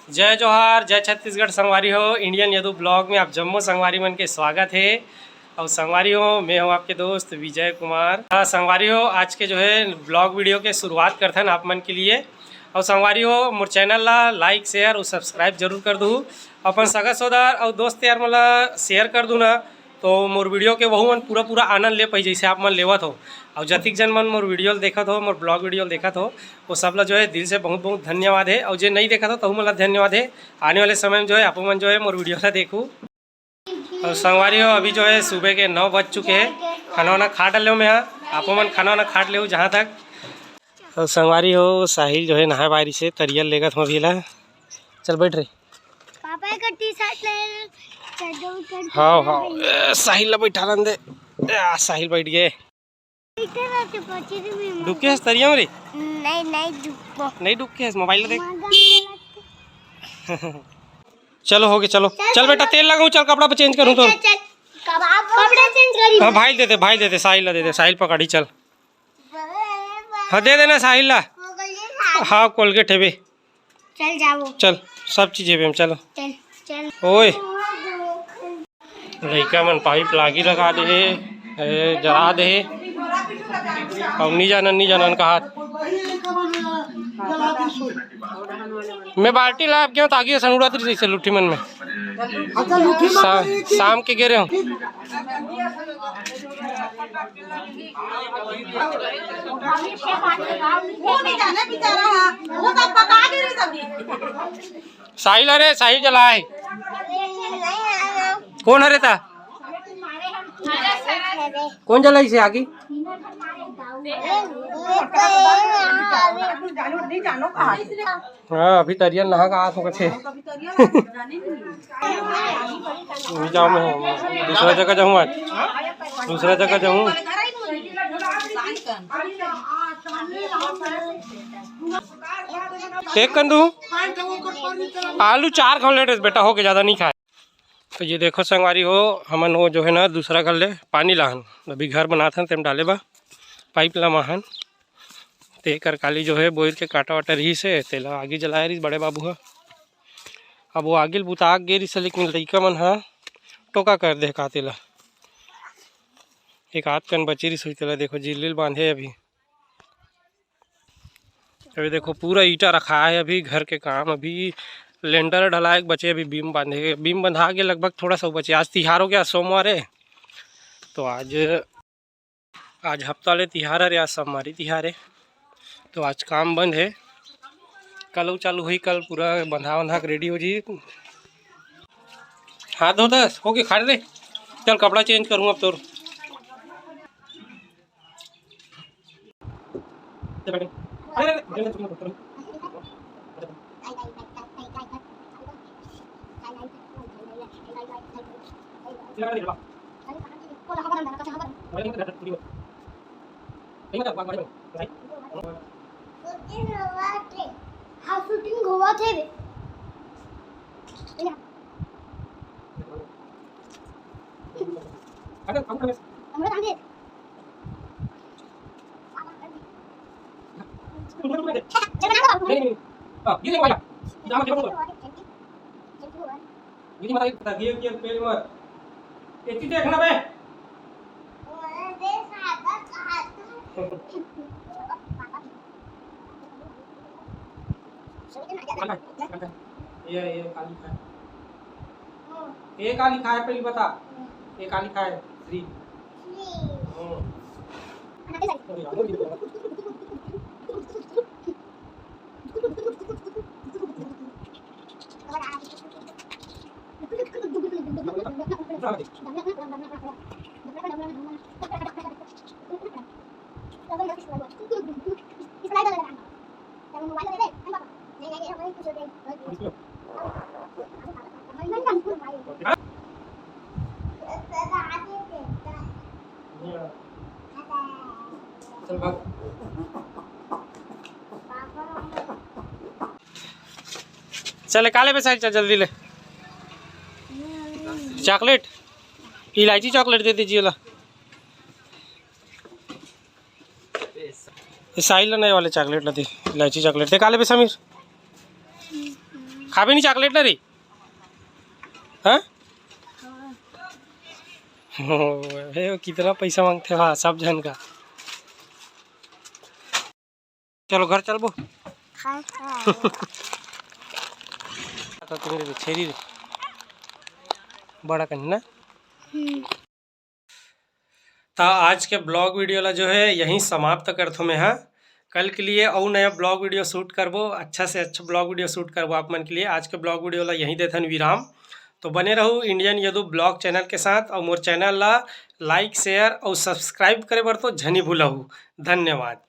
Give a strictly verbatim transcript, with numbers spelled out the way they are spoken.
जय जोहार, जय छत्तीसगढ़ संगवारी हो। Indian यदु blog में आप जम्मो संगवारी मन के स्वागत हे। अउ संगवारी हो, मैं हूँ आपके दोस्त विजय कुमार। हाँ संगवारी हो, आज के जो है blog video के शुरुआत करथन आप मन के लिए। अउ संगवारी हो, मोर channel ला like, share अउ subscribe जरूर कर दू। अपन सगा सोदर अउ दोस्त यार मन ला share कर दू ना, तो मोर video के वहू मन पूरा पूरा आनंद ले पाई, जैसे आप मन लेवत हो। अउ जतिक जन मन मोर video ल देखत हो, मोर blog video ल देखत हो, वो सब ला जो है दिल से बहुत बहुत धन्यवाद है। अउ जे नहीं देखत हो, तहू मन ला धन्यवाद है। आने वाले समय में जो है आप मन जो है मोर video ला देखू। अउ संगवारी हो, अभी जो है सुबह के नौ बज चुके हैं। खाना वाना खा डाले हो मैं यहाँ, आप मन खाना वाना खा ले हो जहाँ तक। अउ संगवारी हो, साहिल जो है नहाए बारी से तरियल लेगत हो अभी ला। चल बैठ रे। पापा का टी शर्ट ले, चड्डो उड्डो हाँ हाँ, ए, साहिल ला बैठा रहन दे। ए, आ, साहिल बैठ गए। इधर आ तो पहुंचे थे मैं। डुबके हस तरिया में रे? नहीं, नहीं डुबको। नहीं डुबके हस, मोबाइल देख। मगर चलो हो गए, चलो। चल, चल चल, बेटा, चल। तेल लगाऊं, चल कपड़ा पे change करूं तो। चल, चल। कबाब, कपड़ा change करी। हाँ, भाई दे दे, भाई दे दे, साहिल ला दे दे, साहिल पकड़ी, चल। हाँ, दे देना साहिल ला। हाँ, Colgate हेबे। चल जाओ। चल, सब चीज हेबे, चलो। चल, चल। ओए। लइका मन pipe ला आगी लगा दे हे, ए, जला दे हे। अब नी जानन, नी जानन कहा। मैं बाल्टी ला के तो आगी असन उड़ात रहिस लुट्ठी मन में। अच्छा, लुट्ठी मन सा-, में शाम के गे रहे हो। वो नहीं जाने बेचारा, वो तो पका के नहीं सब्जी। साहिल, अरे साहिल जलाए। कौन हरे था? कौन जलाई से आगी? हाँ, अभी तरिया नहा का आस होगा छे। नहीं जाऊँ मैं, दूसरा जगह जाऊँ आज, दूसरा जगह जाऊँ। एक कंदू आलू चार घाव लेटे बेटा, हो के ज्यादा नहीं खाए। तो ये देखो संगवारी हो, हमन वो जो है ना दूसरा घर ले पानी लाहन, अभी घर बनाथन तेम डाले बा pipe ला माहन। ते कर काली जो है बोइर के कांटा वाटा रहिस हे, तेला आगी जलाए रहिस बड़े बाबू ह। अब वो आगी ल बुता गे रहिस हे, लेकिन लइका मन ह टोका कर दे का तेला। एक आध कन बची रहिस होही, तेला देखो जिल्ली ल बांधे अभी। अभी देखो पूरा ईटा रखा है, अभी घर के काम, अभी लेंटर ढलाए के बचे, अभी बीम बांधे, बीम बंधा के लगभग थोड़ा सा बचे। आज तिहार हो गया, सोमवार है, तो आज, आज हफ्ता ले तिहार है, आज सोमवारी तिहार है, तो आज काम बंद है। कल अउ चालू हुई, कल पूरा बंधा बंधा के रेडी हो जी। हाथ धो दस, हो गए, खा ले। चल कपड़ा चेंज करूँ अब तोर। हाँ, shooting होवत हे बे। हमरा कहाँ दे? चल बना लो। नहीं, नहीं। हाँ, ये देखो भाई। ये देखो। ये मत आइए, ये, ये पेड़ मत। ये चीज देखना बे। ये, ये काली खाए। ये काली खाए, पहले बता। ये काली खाए, श्री। हम्म। चल भाग। चल, का लेबे साहिल, चल जल्दी ले। चॉकलेट, इलायची चॉकलेट दे दीजिए ला। ये साहिल ला नए वाले चॉकलेट ला दे, इलायची चॉकलेट दे। का लेबे समीर? खाबे नहीं चॉकलेट ना रे? हाँ? हो, हे, वो कितना पैसा मांगथे वहाँ सब जन का। चलो घर चलबो। हाँ, हाँ। तो तुम्हें छेरी रे। बड़ा कहीं ना। हम्म। त आज के ब्लॉग वीडियो ला जो है यहीं समाप्त करथों मैं हा। कल के लिए अउ नया ब्लॉग वीडियो शूट करबो, अच्छा से अच्छा ब्लॉग वीडियो शूट करबो आप मन के लिए। आज के ब्लॉग वीडियो ला यहीं देथन विराम। तो बने रहू इंडियन यदु ब्लॉग चैनल के साथ, और मोर चैनल ला लाइक, शेयर और सब्सक्राइब करे बर तो झनी भूलहू। धन्यवाद।